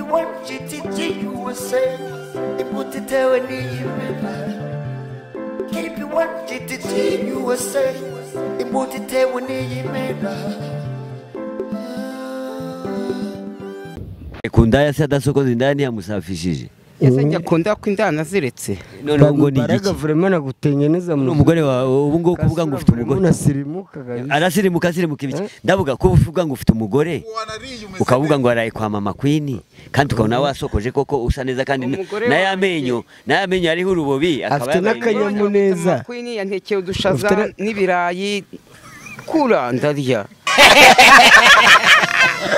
KP1GTG USA imbuto itewe n'iyimena. KP1GTG USA imbuto itewe n'iyimena. Kundaya se adasokoza indani yamusafishije. Ese njya kunda ko indana ziretse. None ubwo ni iki? Vraiment nagutengeneza mu umugore wawe ubu ngo kuvuga ngo ufite umugore. Unasirimuka kabisa. Arasirimuka asirimuka ibiki? Ndavuga ko uvuga ngo ufite umugore. Ukavuga ngo araye kwa mama Queen kandi ukabona wasokoje koko usa neza kandi n'ayamenyo n'ayamenyo ariho urubobi akaba afite n'akanyamuneza. Queen yantekeye udushaza n'ibirayi kura ndarya.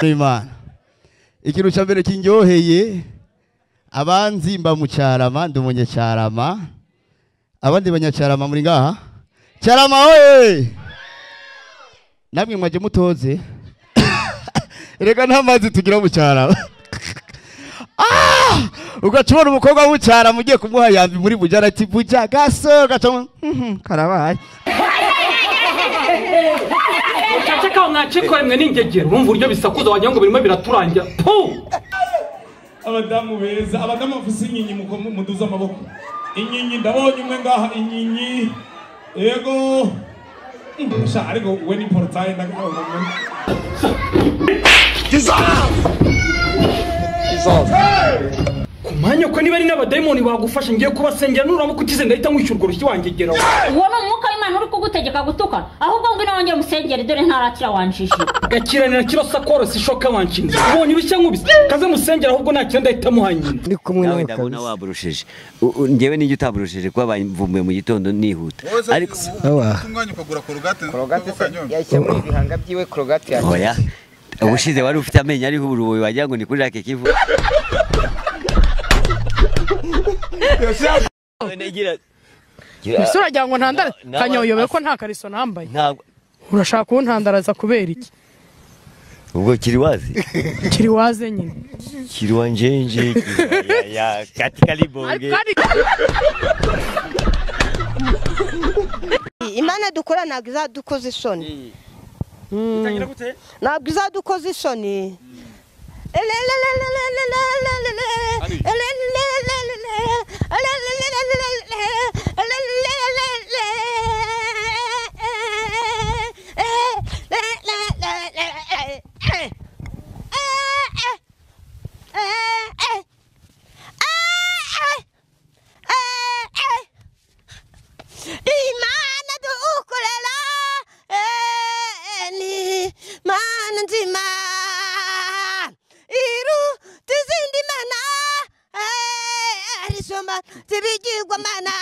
Imana. Ikintu cya mbere kinyoheye abanzi mba mu Cyarama ndi umunyacyarama abandi banyacyarama muri ngaha Cyarama oye namwe mwaje mutoze reka nta mazi tugira mu Cyarama. Ah ugacubona umukobwa w'Cyarama ugiye kumuha yambi muri bujara ati buja gaso gaco karabaye. Cacaka mwacikore mwe n'ingegero urumva uryo bisakuza wagira ngo birimo biraturangira. Abadamu beza, abadamu bafise inkinyi muduza amaboko. Inkinyi ndabonye umwe ngaha inkinyi. Yego. Sha ariko we ni portail ndakabona. Kumanya ko niba ari n'abadaimoni bagufasha ngiye kubasengera nuramuka ukize ndahita nkwishyura urwo rushyi wangegeraho. Uwo ni umwuka w'Imana uri kugutegeka gutuka ahubwo ngwino wongere umusengere dore ntarakira wanjije. Gakiranira kirosa korosi ishoka wanshinze. Ubonye ibishya nkubise kaze musengera ahubwo nakira ndahita muha nyina. Ndi kumwe nawe ndabona waburusheje. Ngewe nijye utaburusheje kuba bamvumbuye mu gitondo nihuta. Ariko umwanya ukagura Colgate. Colgate yashya muri ibihanga byiwe Colgate yaje. Oya. Ubushize wari ufite amenyo ariho urubobi wagira ngo ni kuri Lake Kivu. Ese uragira ngo ntandare kanyoyobe ko nta kariso nambaye? Urashaka kuntandaraza kubera iki? Ubwo kiriwazi? Kiriwaze nyine. Kiriwa njenje ya katika libonge. Imana dukora ntabwo izadukoza isoni. Ntabwo izadukoza isoni. Imana dukorera ni mana nzima iru tizindi mana arisoma tibigirwa mana.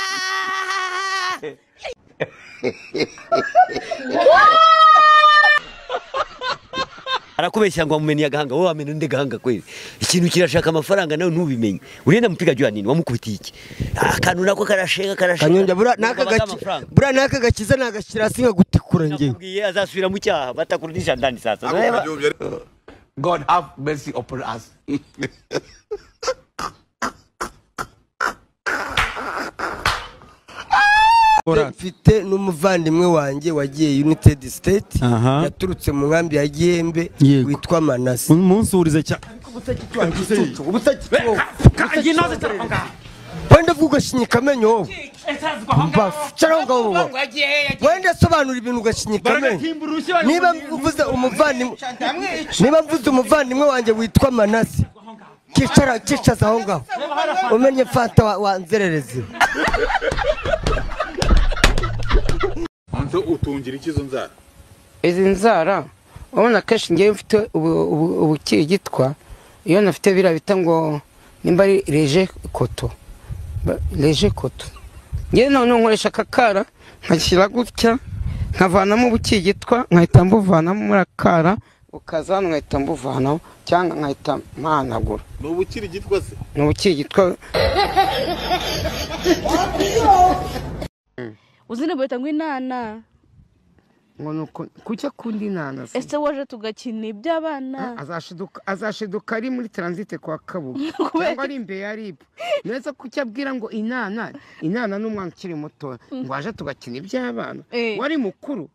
Arakubeshya ngo amumenya agahanga wowe wamenya undi gahanga kweli. Ikintu kirashaka amafaranga nawe ntubimenye. Urenda mupiga jya nini wamukubitiye iki? Akantu nako karashega karashega. Kanyonja bura naka bura naka gakiza nagashira singa gutikura ngewe. Nakubwiye azasubira mu cyaha batakurudisha ndani sasa. God have mercy upon us. Mfite n'umuvandimwe wanjye wagiye United States yaturutse mu nkambi ya Gihembe witwa Manase. Umunsurize cyane. Wenda vuga shinyika amenyo wowe. Wenda sobanura ibintu ugashinyika amenyo. Niba mvuze umuvandimwe niba mvuze umuvandimwe wanjye witwa Manase kicara kicaza aho ngaho umenye fanta wa nzererezi. Utungira ikizo nzara. Izi nzara ubona kenshi ngiye mfite ubukirigitwa iyo nafite bira bita ngo nimba ari leje koto. Leje koto. Ngiye none nkoresha kakara nkashyira gutya nkavanamo ubukirigitwa nkahita mbuvanamo muri akara ukaza nkahita mbuvanamo cyangwa nkahita mpanagura. Ni ubukirigitwa se? Ni ubukirigitwa. Uzine bweta ngo inana ngo nuko kucya kundi inana se ese waje tugakina iby'abana azashiduka ari muri transit kwa Kabuga cyangwa ari imbere ya RIB neza kucya abwira ngo inana inana n'umwana ukiri muto ngo waje tugakina iby'abana wari mukuru.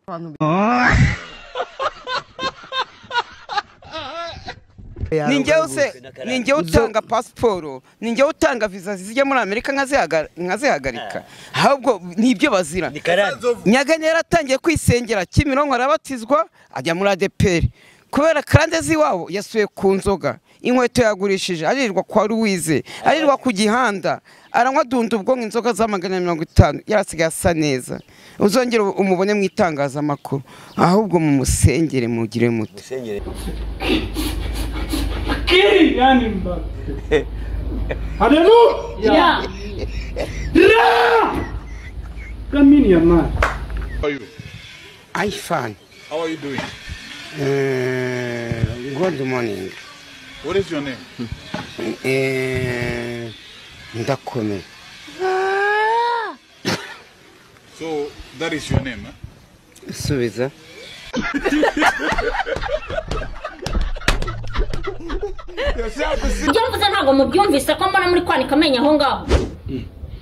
Ni njyewe utanga pasiporo, ni njyewe utanga viza zijya muri Amerika nkazihagarika. Ahubwo nibyo bazira. Nyagane yaratangiye kwisengera Kimironko arabatizwa ajya muri ADPR. Kubera karande ziwabo yasuye ku nzoga, inkweto yagurishije, arirwa kwa Louise, arirwa ku gihanda, aranywa dunda ubwonko inzoga za 150, yarasigaye asa neza. Uzongera umubone mu itangazamakuru, ahubwo mumusengere mugire mute. Kylian Mbappé. Hallelujah. Ra! Lamine Yamal. How are you? I'm fine. How are you doing? Good morning. What is your name? Ndakome. So that is your name, eh? Subiza. Ibyo mvuze ntabwo mubyumvise ko mbona muri kwanika amenyo aho ngaho.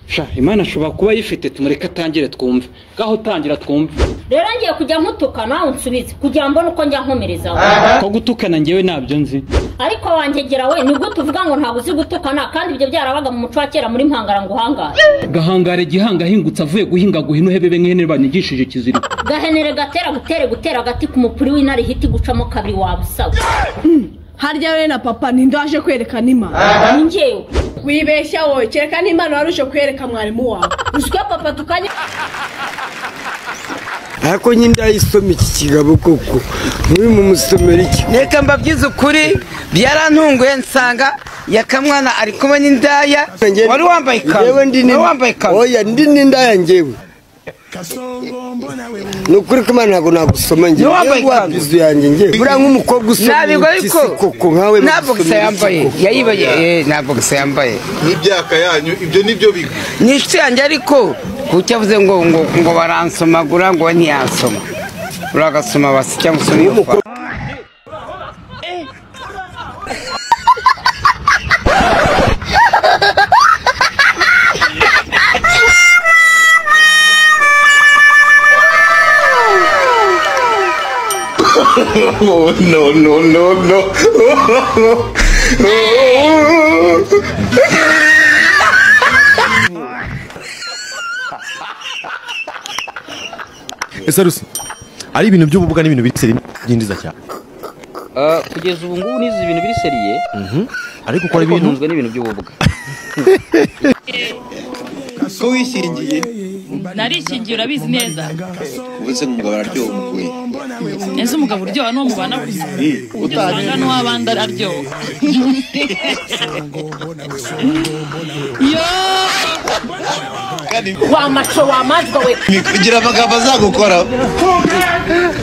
Sha, Imana ashobora kuba yifite, tumureke atangire twumve. Gaho tangira twumve. Rero ngiye kujya nkutuka nawe unsubize kugira mbone uko njya nkomerezaho. Ko gutukana ngewe nabyo nzi. Ariko wangegera we ni gute uvuga ngo ntabwo uzi gutukana kandi ibyo byarabaga mu muco wa kera muri mpangara ngo uhangare. Gahangare gihanga hingutse avuye guhinga guhino hebebe nk'ihene banyigishije kiziriko. Gahenere gatera gutere gutera agati ku mupuri w'intare hiti gucamo kabiri wabusawe. Harya we na papa ninde waje kwerekana Imana? Ni njyewe. Wibeshya wowe, kereka n'Imana waruje kwereka mwarimu wawe. Uziko papa tukanye. Ariko nyine ayisoma iki kigabo koko muri mu musomero iki. Reka mbabwize ukuri byarantunguye nsanga yakamwana ari kumwe n'indaya wari wambaye ikanzu. Oya ndi n'indaya njyewe. Nukuri ko Imana ntabwo nagusoma njyewe. Wabizu yanjye njyewe. Buriya nk'umukobwa usoma koko nkawe ntabwo gusa yambaye yayibaye ntabwo gusa yambaye. N'ibyaka yanyu ibyo nibyo bigwi. Ni inshuti yanjye ariko kuki avuze ngo ngo ngo baransomagura ngo ntiyansoma. Uragasoma basi cyangwa usome iyo fa. Oh, no, no, no, no. Ese Rusi, ari ibintu by'ububwa n'ibintu biri seri byinjiza cyane. Kugeza ubu ngubu nize ibintu biri seriye. Ariko ukora ibintu ntunzwe n'ibintu by'ububwa. Ko wishingiye? Narishingiye urabizi neza. Ubuse umugabo araryoha umukuye. Ese umugabo uryoha n'uwo mubana gusa. Usanga n'uwabandi araryoha. Yo! Wa maco wa mazwa we. Kugira amagambo azagukora.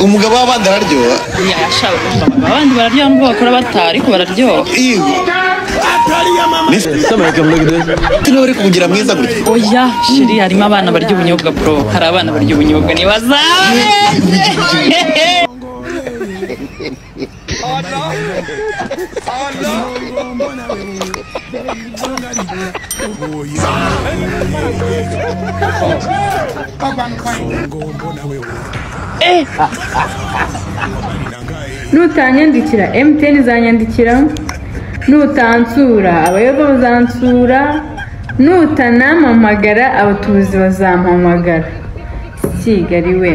Umugabo w'abandi araryoha. Yashawe abandi bararyoha nubwo bakora batari ariko bararyoha. Uri kugira mwiza gutya. Oya shiri harimo abana barya ubunyobwa bro, hari abana barya ubunyobwa nibaza. Nutanyandikira MTN izanyandikira, nutansura abayoba bazansura, nutanampamagara abatubuzi bazampamagara. Kigali we.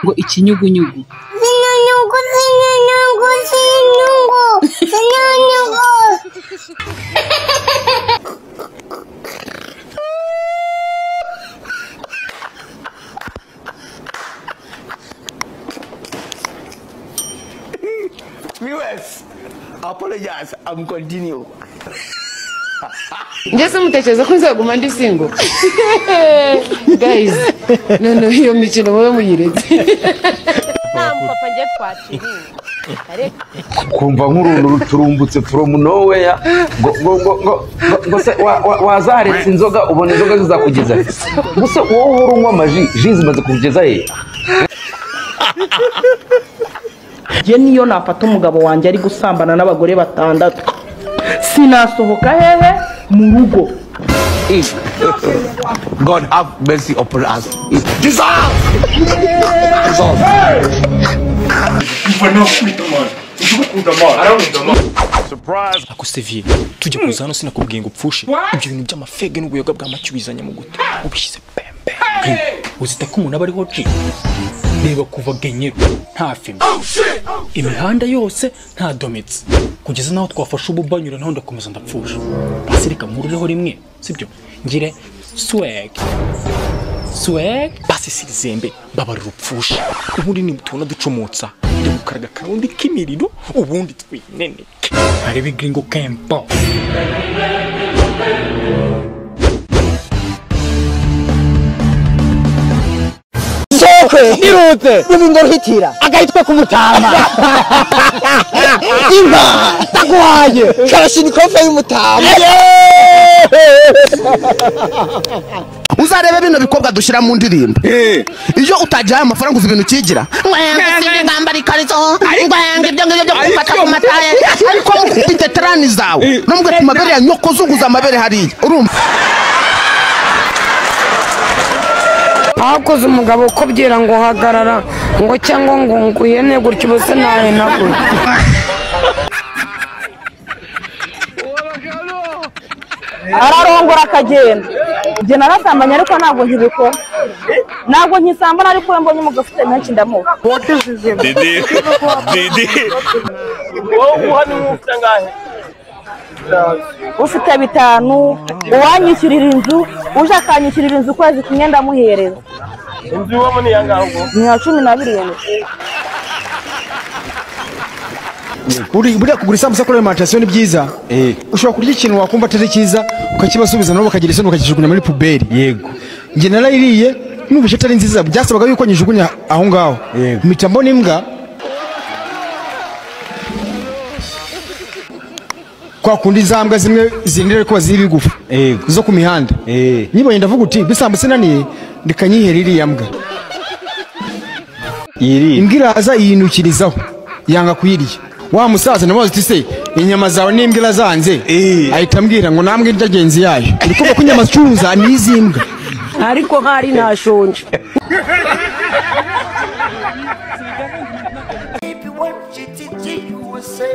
Ngo ikinyugunyugu. Ikinyugunyugu, ikinyugunyugu, ikinyugunyugu. Viewers, apologize, I'm continue. Njye mutekereza ko nzaguma ndi single. Guys, no iyo mikino mube muyiretse. Nta mupapa ngiye twakiriye. Kumva nk'uruntu ruturumbutse from nowhere ngo ngo ngo ngo ngo se wazaretse inzoga ubona inzoga zizakugeza. Gusa wowe uhora unywa amaji, ji zimaze kugeza he? Njye niyo nafata umugabo wanjye ari gusambana n'abagore batandatu sinasohoka hehe mu rugo. God have mercy upon us. Jesus! Jesus! Hey! Surprise. Ako Sevier, tujya kuza hano sinakubwiye ngo upfushe. Ibyo bintu by'amafege n'ubuyoga bwa make ubizanye mu gute. Ubishyize pembe. Uzita ko umuntu aba ariho G. Reba kuva Genyero nta fime. Imihanda yose nta dometse. Kugeza naho twafashe ububanyura naho ndakomeza ndapfusha. Basi reka nkurureho rimwe, sibyo? Ngire swag. Swag basi sirizembe babarura upfusha. Ubundi ni tubona ducomotsa. Ndi gukaraga kaundi k'imiriro ubundi twineneke. Arebe gringo kempo. Sokwe nirute nibingorhitira agahitwa kumutama imba taguhaye karashinikofe y'umutama. Uzarebe bino bikobwa dushira mu ndirimbo. Iyo utajyaye amafaranga uzi ibintu kigira. Ngambara ikariso, ngwanga ibyo ngibyo byo gufata ku mataye. Ariko mufite trani zawe. Numbwe ku mabere ya nyoko zunguza amabere hariya. Urumva? Hakoze umugabo ukobyera ngo hagarara ngo cyangwa ngo nguhene gutyo bose nawe nagwe. Ararongora akagenda. Njye narasambanye ariko ntabwo nkibikora. Ntabwo nkisambana ariko mbonye umugabo ufite menshi ndamuha. Didi. Didi. Wowe uha ni ufite angahe? Ufite 5, uwanyishyurira inzu, uje akanyishyurira inzu ukwezi kumwe ndamuhereza. Inzu iwamo ni yangahe ubwo? Ni ya 17. Buriya kugura isambusa kuri alimentation ni byiza. Ushobora kurya ikintu wakumva atari cyiza ukakibasubiza nabo bakagira isoni bakakijugunya muri puberi. Yego. Njye narayiriye numvise atari nziza byasabaga yuko nyijugunya aho ngaho. Mpita mbona imbwa kwa kundi zambwa zimwe zindira ko baziri bigufa zo ku mihanda. Nyibonye ndavuga uti bisambusa naniye ndikanyihera iriya mbwa. Imbwa iraza yinukirizaho yanga kuyirya. Wa musaza nabaza uti se inyama zawe n'imbwa irazanze, ahita ambwira ngo nambwe irya genzi yayo. Uri kumva ko inyama zicuruza ni iz'imbwa. Ariko hari nashonje. Keep you one GTT USA.